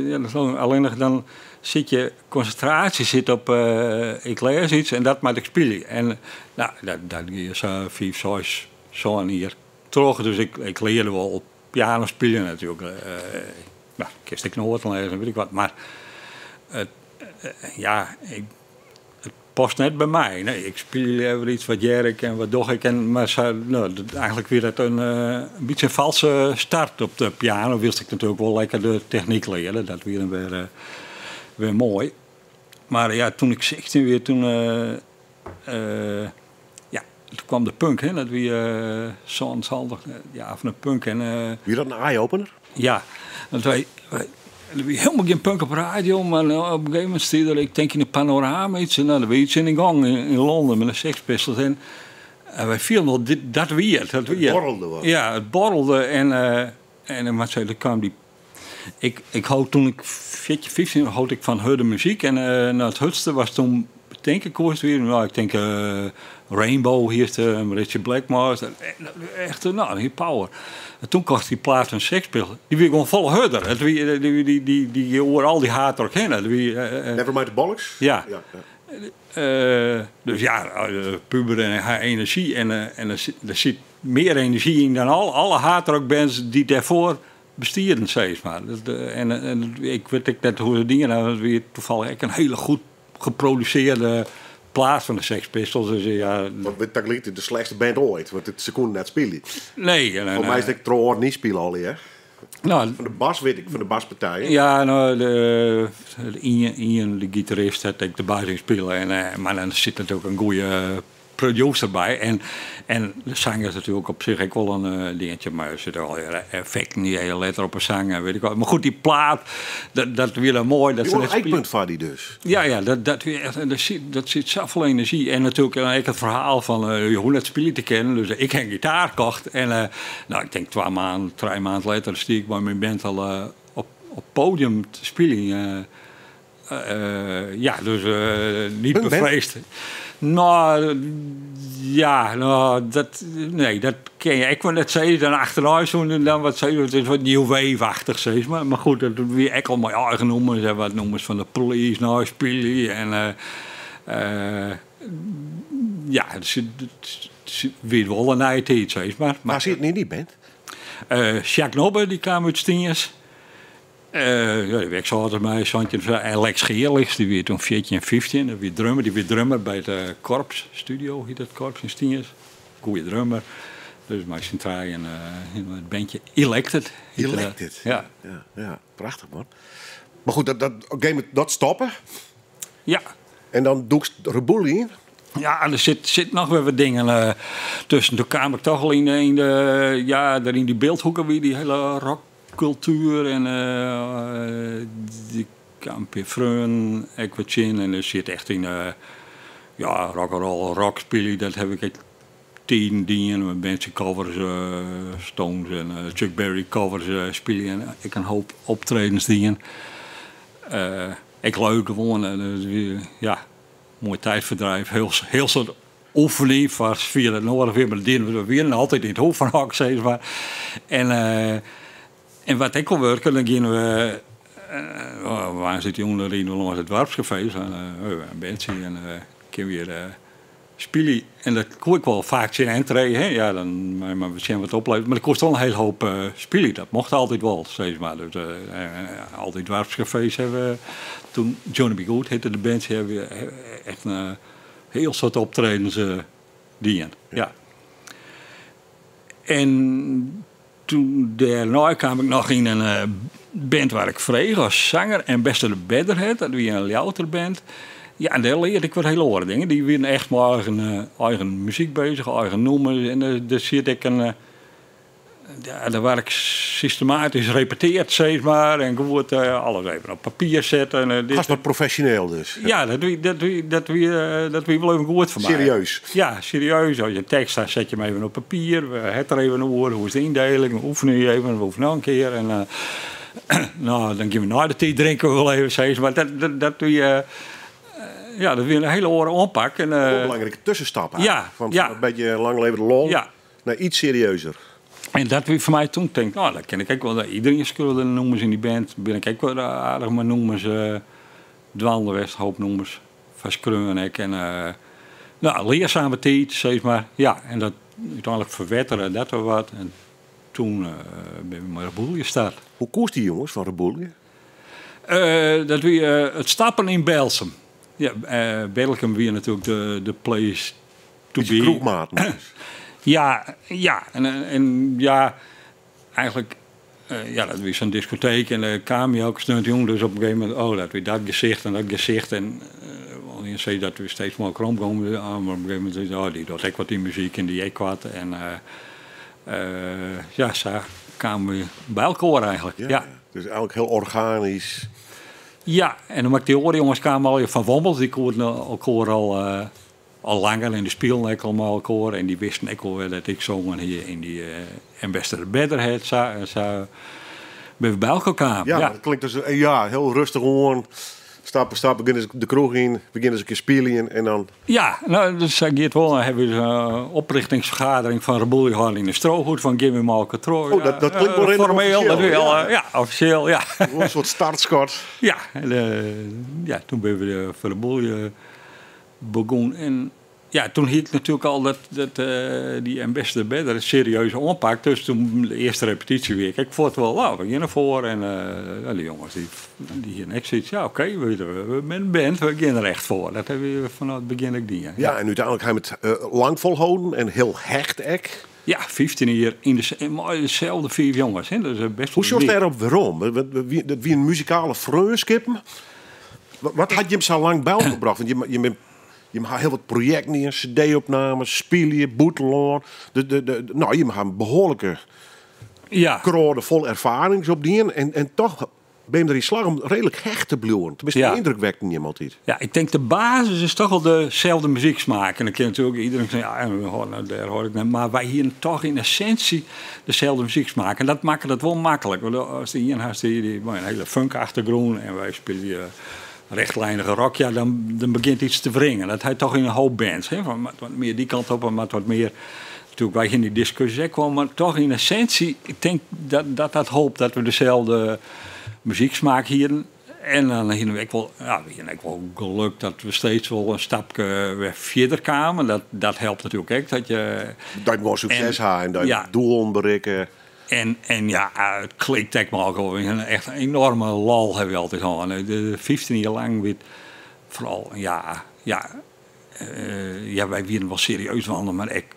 ja, dat is dan alleen nog dan zit je concentratie zit op ik lees iets en dat moet ik spelen. En nou, dat is 5, 6, zo'n hier terug. Dus ik leerde wel op piano spelen natuurlijk. Nou, kist ik noten lezen, weet ik wat. Maar het ja, ik, het past net bij mij. Nee, ik speel even iets wat jerk en wat doch ik. En, maar ze, nou, dat, eigenlijk weer dat een beetje een valse start op de piano. Wist ik natuurlijk wel lekker de techniek leren. Dat weer weer mooi. Maar ja, toen ik 16 weer, toen ja, toen kwam de punk, hè, dat we zo'n zaldig, ja, van de punk. En Wie dat een eye-opener? Ja, want wij Der wie hielendal gjin punk op radio, mar op in gegeven momint stie der, ik tink yn de Panorama iets, no, der wie iets oan de gong yn Londen mei de Sex Pistols. En wy fielden al, dit, dat wie it. Dat wie it. Borrelde wat. Ja, it borrelde en, en ik moat sizze, der kaam dy. Ik, ik hold toen ik 14, 15 hold ik fan hurde muzyk en no, it hurdste watst toen betinke koest wie, no, ik tink Rainbow hiest, Ritchie Blackmore, echt, no, hie power. En toen kocht ik dy plaat fan Sex Pistols. Dy wie gewoan folle hurder. It wie, dy, dy, dy, dy gie oer al dy hardrock hinne. It wie, Never Mind the Bollocks? Ja. Ja, ja. Dus ja, puber en ha enerzjy en, en der sit mear enerzjy yn dan alle hardrockbands dy't dêrfoar bestienen, sis mar. En, en ik wit ek net hoe't se dien hawwe, it wie tafallich ek in hiele goed geprodusearde plaat fan de Sex Pistols. Dus ja. Want wit tagelyk de slechtste band oait, want it, se koenen net spylje. Nee. En, Foar my is it troch niet spile al, hè? No, Fan de bas wit ik, fan de baspartijen. Ja, no, de ien, de gitarist, hat ek de bas ynspile. En, mar dan sit natuerlik in goede producer by. En de sanger is natuerlik op sich ek wol in dingetje, mar der sitte allegear effekten dy je letter op 'e sang en wit ik wat. Mar goed, dy plaat, dat wie dan moai. Dat Wie se wol net in ijkpunt foar dy dus. Ja, ja, dat wie echt, dat sit safolle enerzjy. En natuerlik ek it ferhaal fan je hoege net spylje te kinnen, dus ik ha in gitaar kocht. En no, ik tink 2 maand, 3 maand letter stie ik mei myn band al op podium te spyljen. Ja, dus niet Punkband? bevreesd. No, ja, no, dat, nee, dat kin je ek wol net sizze. Dan achternei soene dan wat sizze, it is wat new wave-achtich, sis mar. Mar goed, dat wie ek al mei eigen nûmers en wat nûmers fan de Police neispylje. En ja, it wie wol in nije tiid, sis mar. Wa siet yn dy band? Jacques Nobbe, dy kaam út Stiens. Ja, dy wie ek sa âld as my, 17 of sa. En Lex Geerligs, dy wie toen 14, 15. Dat wie drummer, dy wie drummer by it Korps Studio, hiet dat korps yn Stiens. Goeie drummer. Dus mei syn trijen hiene we it bandje Elected. Hiette dat. Elected? Ja. Ja, ja, prachtich man. Mar goed, dat, op in gegeven momint dat stoppe. Ja. En dan dûkst Reboelje yn? Ja, der sit noch wer wat dingen tusken. Toen kaam ik toch al yn de, ja, der yn dy Bilthoeke wie dy hiele rockkultuer en dy kaam in pear freonen ek wat tsjin en der sit echt yn, ja, rock'n'roll, rock spylje, dat haw ik ek tiden dien. Mei bandsje covers, Stones en Chuck Berry covers spylje en ek in hoop optredens dien. Ek leuk gewoan, dus wie, ja, moai tijdverdrijf, heel soad oefening foar safier it noadich wie, mar dat dienen we, we wienen altyd yn it hûs fan hok, sis mar. En wat ek wol wurke, dan giene we, woansdeitejûn dan rieden we lâns it doarpskafee, en in bandsje en kinne we hjir spylje. En dat koe ik wol faak tsjin entree, hè? Ja, dan mei mar sjen wat oplevert. Mar dat kost wol in hiele hoop spylje. Dat mocht altyd wol, sis mar. Dus al dy doarpskafees hawwe we toen Johnny B. Goode hiette de band, hawwe we echt in hiel soad optredens dien. Ja. En toen dêrnei kaam ik noch yn in band waar ik frege as sanger en Beste de Betterhead, dat wie in Ljouwerter band. Ja, en dêr learde ik wat hiele oare dingen. Dy wienen echt mei eigen muzyk bezich, eigen nûmers. En dêr siet ik in, ja, dêr waard ik systematysk repeteard, sis mar. En goed, alles even op papier setten. En dit Hast wat profesjoneel dus. Ja, dat wie wol even goed foar my. Serieus? Ja, serieus. As je in tekst hast, set je him even op papier. We het der even oer. Hoe is de yndeling? We oefenen je even, we oefenen noch in kear. En no, dan gean we nei de tiid drinken we wol even, sis mar. Dat wie, ja, dat wie in hiele oare oanpak. En, Wol in belangrike tuskenstap eigenlijk. Ja, Van ja. een beetje lang leve de lol Ja. naar iets serieuzer. En dat wie foar my toen, tink, no, dat kin ik ek wol. Iedereen skriuwde de nûmers yn dy band. Bin ik ek wol aardich mei nûmers dwaande west, hoop nûmers foar skreaun ek. En no, learzame tiid, sis mar. Ja, en dat úteinlik ferwettere dat wer wat. En toen bin we mei Reboelje start. Hoe koest dy jonges fan Reboelje? Dat wie it stappen yn Berltsum. Ja, Berltsum wie natuerlik de place to Beetje be. kroegmaten dus. Ja, ja. En ja, eigenlijk, ja, dat wie so'n diskoteek en dêr kaam je elke sneontejûn, dus op in gegeven momint, oh, dat wie dat gesicht en dat gesicht. En wol ien sei dat we steeds mei elkoar omgongen, maar op in gegeven momint sei, oh, dy docht ek wat yn muzyk en dy ek wat. En ja, sa kamen we by elkoar eigenlijk. Ja, Ja. Dus eigenlijk heel organisch. Ja, en dan die oare jongens kamen al fan Wommels, dy koenen elkoar al langer en dy spilen ek al mei elkoar. En dy wisten ek wol wer dat ik songen hie yn dy Ambassador Betterhead. Sa, en sa binne we by elkoar kaam. Ja, dat klinkt dus ja, hiel rêstich oan. Stap foar stap begjinne se de kroech yn, begjinne se in kear spyljen en dan... Ja, no, dus sa giet wol. Dan hawwe we in oprjochtingsfergadering fan Reboelje hân yn de Strohoed fan gean we mei elkoar troch. Oh, dat klinkt wol redelijk Formeel, offisjeel, dat wel, ja. ja, offisjeel, ja. Wol in soart startskot. Ja, en ja, toen binne we foar Reboelje begûn. En ja, toen hie ik natuerlik al dat dy Ambassador Better serieus oanpakt. Dus toen de earste repetysje wie ik ek fuort wol, nou, we gean derfoar. En ja, dy jonges dy hiene ek soiets, ja, oké, we binne in band, we gean der echt foar. Dat hawwe we fanôf it begjin ek dien. Ja, en úteinlik ha jim it lang folholden en hiel hecht ek. Ja, 15 jier yn de, mei deselde fiif jonges. Hè. Dat is best Hoe sjochst wel dêrop werom? Dat wiene muzikale freonskippen. Wat hat jim sa lang by elkoar brocht? Want jim ha hiel wat projekten dien, cd-opnames, spylje, bûtenlân. No, jim ha in behoarlike kroade fol erfarings opdien. En toch bin jim der yn slagge om reedlik hecht te bliuwen. Teminsten, de yndruk wekten jim altyd. Ja, ik tink de basis is toch wol deselde muzyksmaak. En dan kin natuerlik iedereen sizze, ja, nou, dêr hâld ik net. Mar wy hiene toch yn essinsje deselde muzyksmaak. En dat makke dat wol maklik. Want as de ien hast dy mei in hiele funk-achtergrûn en wy spylje rechtlijnige rock, ja, dan begjint iets te wringen. Dat ha je toch yn in hoop bands. Hè? Fan, moat wat mear dy kant op en moat wat mear. Natuerlik, wy hiene dy diskusjes ek wol, mar toch yn essinsje, ik tink dat dat holp dat we deselde muzyksmaak hiene. En dan hiene we ek wol, ja, we hiene ek wol geluk dat we steeds wol in stapke wer fierder kamen. Dat helpt natuerlik ek. Dat je Dat je gewoan sukses En ha en dat je ja. doelen berikke. En ja, it klikt ek mei elkoar. We hiene echt in enorme lol hawwe we altyd hân. De 15 jier lang wie it foaral, ja, ja, ja, wy wiene wol serieus dwaande, mar ek,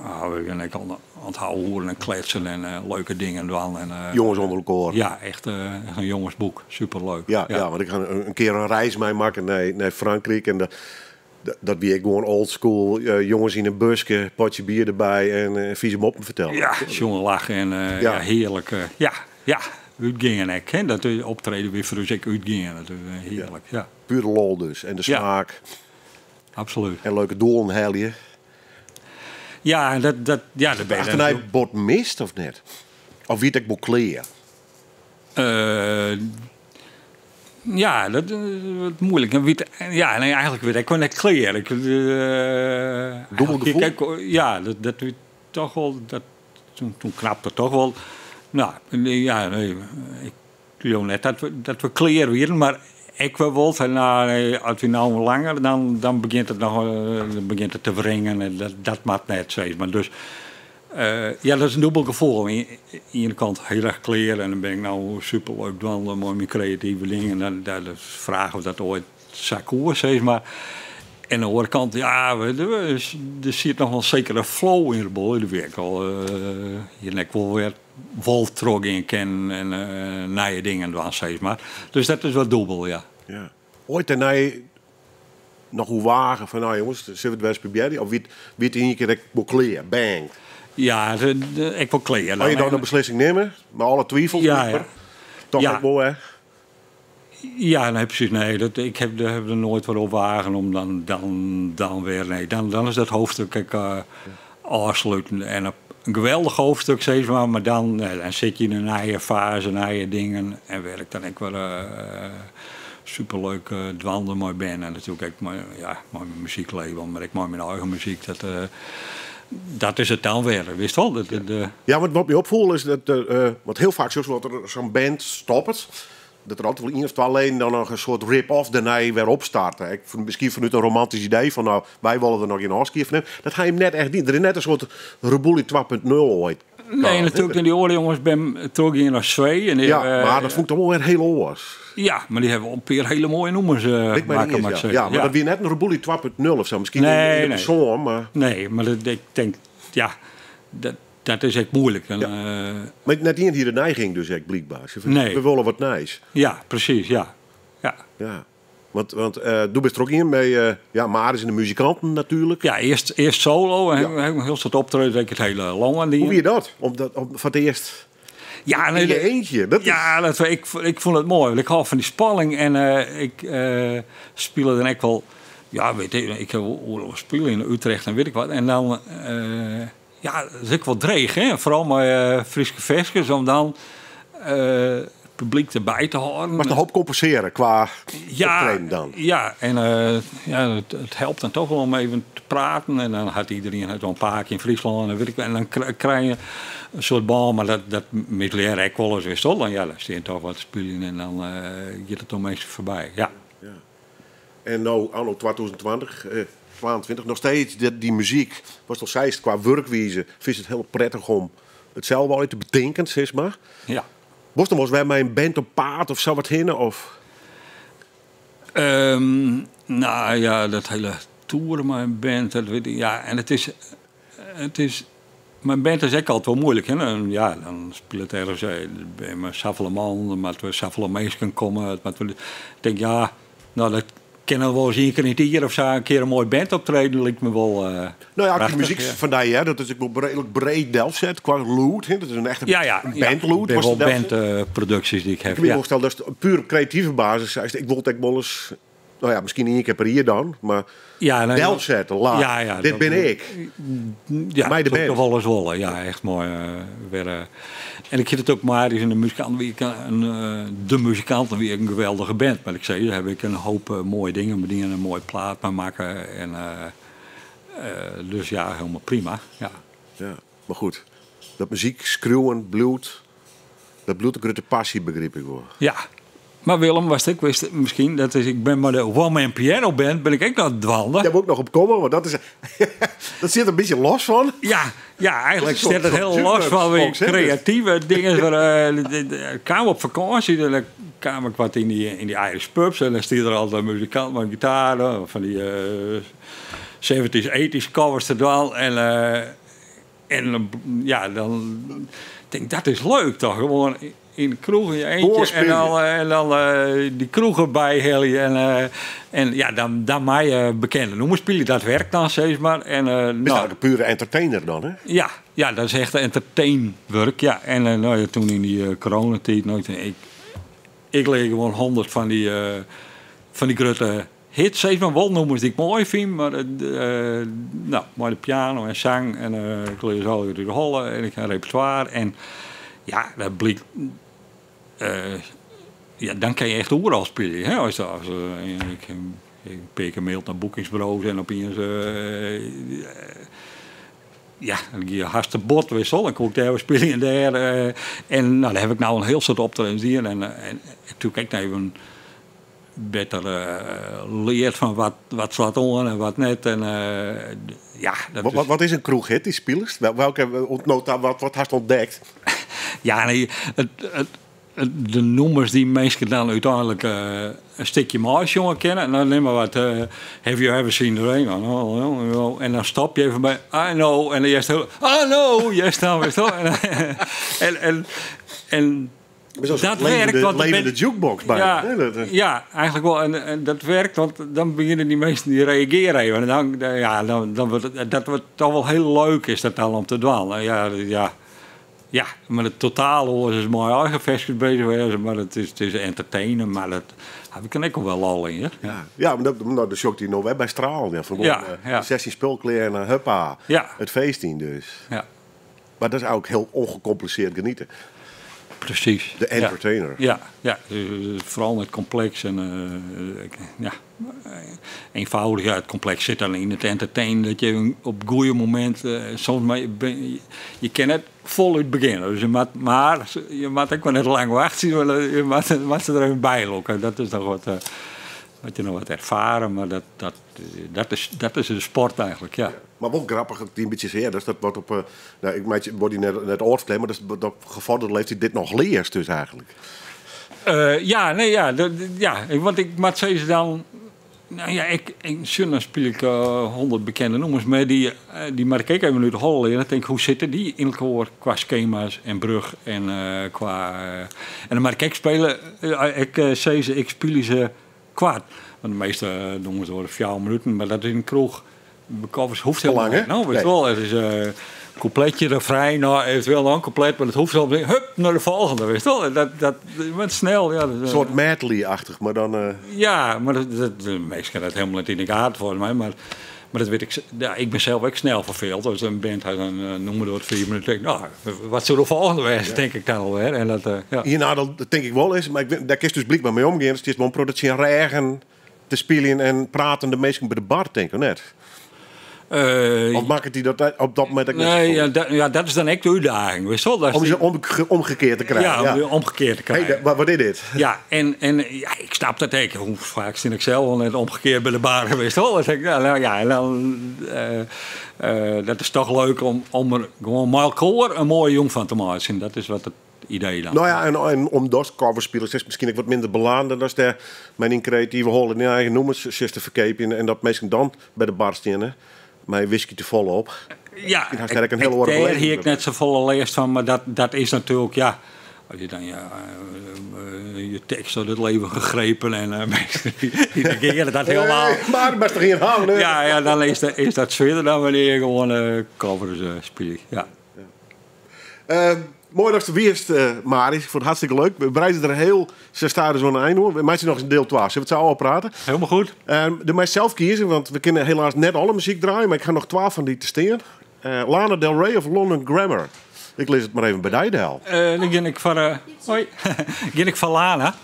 oh, we wiene ek oan it ouwehoeren en kletsen en leuke dingen dwaan. En Jonges ûnder elkoar. Ja, echt in jongesboek. Superleuk. Ja, ja, want ik ha in kear in reis meimakke nei Frankryk en dat wie ek gewoan old school. Jonges yn in buske, potje bier derby en fize moppen fertellen. Ja, sjonge, lachen en ja, hearlik. Ja, ja, útgean ek. Hè. Dat optreden wie foar ús ek útgean. Dat is hearlik, ja. Pure lol dus. En de smaak. Absoluut. En leuke doelen helje. Ja, en dat, ja, dat ben je Achternei natuurlijk bot mist of net? Of wie it ek wol klear? Ja, dat is wat moeilijk. En wie, ja, nee, eigenlijk werd ik wel net klear. Ik, Dubbel eigenlijk gevoel? Ik, ja, dat wie toch wel, dat, toen knapte het toch wel. Nou, nee, ja, nee, ik leau net dat we klear wienen, mar ik wol van, nou, nee, as we nou langer, dan begjint it noch, dan begjint it te wringen en dat moat net, sis mar. Dus ja, dat is in dûbel gefoel. Oan de iene kant hiel erch klear en dan bin ik nou superleuk dwaande mei myn kreative dingen. Dan, dat is fraach of dat oait sa koe, sis mar. En oan de oare kant, ja, der sit noch wol sekere flow yn de bol. Dêr wie ik al hjir ek wol wer wol trochgean kinnen en nije dingen dwaan, sis mar. Dus dat is wat dûbel, ja. Ja. Oait dêrnei noch oerwage fan, nou jonges, sille we it wer ris probearje? Of wie it yn ien kear ek wol klear, bang? Ja, ek wol klear. As je dan in beslissing nimme, mei alle twivels, blijkbaar, toch ek wol, hè? Ja, nee, precies. Nee, dat, ik heb, daar heb ik er nooit voor overwagen om dan weer... Nee, dan is dat hoofdstuk ik afsluiten. En op een geweldig hoofdstuk, zeg maar, maar nee, dan zit je in een eigen fase, een eigen dingen. En werk dan ik weer superleuk dwaalde mooi ben. En natuurlijk ik mijn, ja, mijn muzieklabel, maar ik maak mijn eigen muziek. Dat is het dan weer, wist wel. Dat, dat. Ja, want wat me opviel is dat want heel vaak zoals wat er zo'n band stopt, dat er altijd wel één of twee leden dan nog een soort rip-off daarna weer opstarten. Ik vond, misschien vanuit een romantisch idee van, nou, wij willen er nog in Oscar van nemen. Dat ga je hem net echt niet. Er is net een soort Reboelje 2.0 ooit. Nee, natuurlijk, en die oorlog, jongens, ben terug in naar Zweden. En die Ja, hebben, maar dat vond ik toch wel weer heel oors. Ja, maar die hebben een paar hele mooie nummers Ik meen maken, niet eens, maar ja. zeggen. Ja, maar Ja. dat weer net een Reboelje 2.0 of zo. Misschien Nee, in de nee. persoon, maar Nee, maar dat, ik denk, ja, dat is echt moeilijk. En, Ja. Maar net iemand hier de neiging dus echt blijkbaar. Ze vinden, Nee. We willen wat nice. Ja, precies, ja. Ja. Ja. Want doe bist er ook in bij ja, Maris en de muzikanten natuurlijk. Ja, eerst solo en Ja. heel soort optreden, ik het hele lang aan die. Hoe wie je dat? Om dat, om, voor het eerst? Ja, nee, In je eentje. Dat is, Ja, dat, ik vond het mooi. Want ik hou van die spanning en ik speel dan ook wel. Ja, weet ik, ik heb wel spelen in Utrecht en weet ik wat. En dan, ja, dat is ook wel dreig, hè? Vooral met Friese verskes, om dan het publiek erbij te houden. maar een hoop compenseren qua optreden dan. Ja, en ja, het helpt dan toch wel om even te praten. En dan had iedereen het wel een paar keer in Friesland. En, weet ik, en dan krijg je een soort bal, maar dat misleer ik wel eens weer zo. Dan, ja, dan sta je toch wat te spelen en dan gaat het toch meestal voorbij. Ja. En nou, anno 2020, 22, nog steeds die muziek. Was toch zei qua werkwijze, vind je het heel prettig om het zelf wel te bedenken, zeg maar. Ja. Was er wel eens bij mij een band op paard of zo wat hinnen? Of? Nou ja, dat hele toeren met een band, dat weet ik, ja, en het is, mijn band is ook altijd wel moeilijk, hè. Dan, ja, dan speelt het ergens, bij mijn saffele man, maar we saffele mensen komen, maar we, ik denk, ja, nou, dat kennen we wel eens één keer in het jaar of zo, een keer een mooi band optreden, lijkt me wel, Nou ja, die prachtig, muziek ja. van die, hè, dat is ook wel redelijk breed delfzet qua loot, hè. Dat is een echte Ja, ja, een ja. bandloot, Ik ben was wel de delfzet. bandproducties die ik heb, Ik kan me ja. voorstellen, dat is puur op creatieve basis. Zei ze, ik wil het ook wel eens, nou ja, misschien één keer per jaar dan, maar Ja, nee, delfzetten, laat. Ja, ja, Dit dat ben ik. Ja, Mij de dat band. toch wel eens wollen. Ja, echt mooi. Weer, en ik zit het ook maar eens in de muzikant, wie ik een, de muzikant, wie ik een geweldige band. Maar ik zei, daar heb ik een hoop mooie dingen, met dingen een mooie plaat mee maken. En dus ja, helemaal prima. Ja. Ja, maar goed, dat muziek, schreeuwen, bloed, dat bloed een grote passie, begreep ik wel. Ja. Maar Willem, was ik wist misschien, dat is, ik ben maar de One Man Piano Band, ben ik ook nog dwalende. Daar moet ik nog op komen, want dat is, dat zit een beetje los van. Ja, ja, eigenlijk Dat is een zit het soort heel los van weer jukebox, hè? creatieve dingen. Waar, ik kwam op vakantie en dan kwam ik wat in die Irish pubs en dan stond er altijd een muzikant met een gitaar, of van die 70s, 80s covers te dwalen. En dan denk ik, dat is leuk toch? Gewoon in de kroeg in je eentje Doorspelen. en dan die kroeg erbij heel je. En dan mij bekende noemen spelen. Dat werkt dan steeds maar. En Is nou, eigenlijk een pure entertainer dan, hè? Ja, ja, dat is echt entertainwerk. Ja. En nou ja, toen in die coronatijd, nou, ik leer gewoon 100 van die grote hits, zeg maar, wel nummers die ik mooi vind, maar nou, maar de piano en zang en ik leer zo door de holle en ik heb een repertoire en ja, dat blijkt, ja, dan kan je echt overal spelen, hè? Als, als, ik, ik pik een mail naar boekingsbureaus en opeens ja, dan ga je hartstikke bot wissel. Dan kom ik daar weer spelen en daar. En nou, daar heb ik nou een heel soort optredens hier. En toen kijk ik naar even beter leert van wat slaat on en wat net. En ja, dat Wat is is een kroeghit die speelst? Welke ontnota, wat hast ontdekt? Ja, nee, de nummers die mensen dan uiteindelijk een stukje Mars jongen kennen. En dan neem maar wat, have you ever seen the rain? Oh, oh, oh, oh. En dan stop je even bij, I know. En dan eerst heel, I know, yes, dan weer zo. En, en Maar zo'n dat werkt, want levende ben jukebox bijna, Ja, hè? Dat. ja, eigenlijk wel. En dat werkt, want dan beginnen die mensen die reageren even. En dan, ja, dan, dan wordt het, dat wordt toch wel heel leuk is dat dan om te dwalen. Ja, ja. Ja, maar het totaal hoor is mooi eigen versjes bezig wezen, maar het is entertainen, maar dat heb ik ook wel al in, hè? Ja, ja, maar dat, nou, de shock die nog bij Straal. Ja, van 16 spulkleren en huppa. Het feest in dus. Maar dat is ook heel ongecompliceerd genieten. Precies. De entertainer. Ja, ja, dus vooral met complex en ik, ja, eenvoudig. Ja, het complex zit dan in het entertainen. Dat je op goede moment soms maar je, ben, je, je kan het voluit beginnen. Dus je moet, maar je moet ook wel net lang wachten. Je moet ze er even bij lokken. Dat is nog wat je nog wat ervaren, maar dat is de sport eigenlijk, ja. Ja. Maar wel grappig dat die een beetje zeer. Dus dat wordt op nou, ik meid, wordt die net oorverkleed, maar dat is dat gevorderd leeftijd dit nog leert dus eigenlijk. Ja, nee, ja, dat, ja, ik, want ik maak ze dan. Nou ja, ik, in Sunna speel ik 100 bekende nummers mee, die maar ik even nu de hol in. En dan denk ik, hoe zitten die in elkaar qua schema's en brug en qua en dan maar ik spelen, ik zei ze, ik speel ze kwart. Want de meeste nummers worden 4 minuten, maar dat is in een kroeg. Covers hoeft helemaal Lang, hè? niet. Nou, weet je Nee. wel, het is Coupletje, refrein, nou, eventueel nog een couplet, maar dat hoeft zo niet. Hup, naar de volgende, weet je wel. Dat wordt snel. Ja, dat, Een soort medley-achtig, maar dan... Ja, maar de meesten dat helemaal niet in de gaten volgens mij. Maar dat weet ik, ja, ik ben zelf ook snel verveeld. Dus een band had een noem maar wat 4 minuten. Denk ik, nou, wat zou de volgende wezen, denk ik dan alweer. En dat, ja. Hierna, dat denk ik wel eens, maar daar kun je dus blijkbaar mee omgaan. Dus het is wel een productie regen te spelen en pratende mensen bij de bar, denk ik net. Of maakt het die dat op dat moment ook net Nee, zo ja, goed? dat is dan echt de uitdaging. Weet je wel? Dat is Om ze die omgekeerd te krijgen. Ja, om ja. die omgekeerd te krijgen. Hey, wat is dit? Ja, en ja, ik snap dat ik. Hoe vaak ben ik zelf al net omgekeerd bij de bar geweest. Hoor. Dan zeg ik, nou, nou ja, en dan, dat is toch leuk om er gewoon met elkaar een mooie jong van te maken. Dat is wat het idee dan. Nou ja, en om dat coverspelers is misschien ook wat minder beladen dan als daar mijn creatieve hol in eigen nummers zit te verkepen en dat mensen dan bij de bar staan, hè. Mijn whisky te vol op. Ja, Misschien had ik een hele ik oren daar beleving hier ik net zo volle leest van, maar dat is natuurlijk, ja, als je dan je tekst uit het leven gegrepen en mensen die negeren dat helemaal. Nee, maar best toch geen houden, hè? Ja, ja, dan is dat verder dan wanneer je gewoon covers speelt. Ja. Mooi dat je er weer is, Maris. Ik vond het hartstikke leuk. We breiden er heel ze staan er zo'n eind hoor. We maken nog eens een deel 12. Zullen we het zo al praten? Helemaal goed. De mij zelf kiezen, want we kunnen helaas net alle muziek draaien. Maar ik ga nog 12 van die te steen. Lana Del Rey of London Grammar? Ik lees het maar even bij de hel. Dan ga ik voor hoi. Ga ik voor Lana.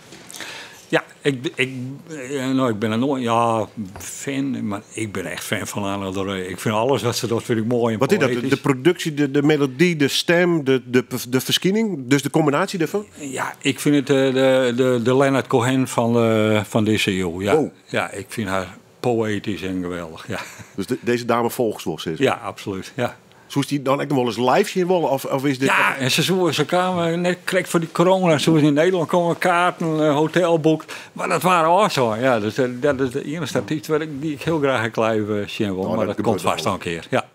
Ja, ik ben er nooit, ja, fan, maar ik ben echt fan van Lana Del Rey. Ik vind alles wat ze doet, vind ik mooi en Wat is dat? poëtisch. De productie, de melodie, de stem, de verschijning? Dus de combinatie daarvan? Ja, ik vind het de Leonard Cohen van deze eeuw. Ja. Oh. Ja, ik vind haar poëtisch en geweldig. Ja, Dus deze dame volgens wel is. ja, absoluut. Ja. Zoest die dan ook nog wel eens live zien willen? Of is dit Ja, en ze kwamen net correct voor die corona. Ze in Nederland komen kaarten, een hotel boekt. Maar dat waren ook zo. Ja, dus dat is de enige artiest die ik heel graag een live zien wil. Nou, maar dat dat komt gebeurt vast wel. al een keer. Ja.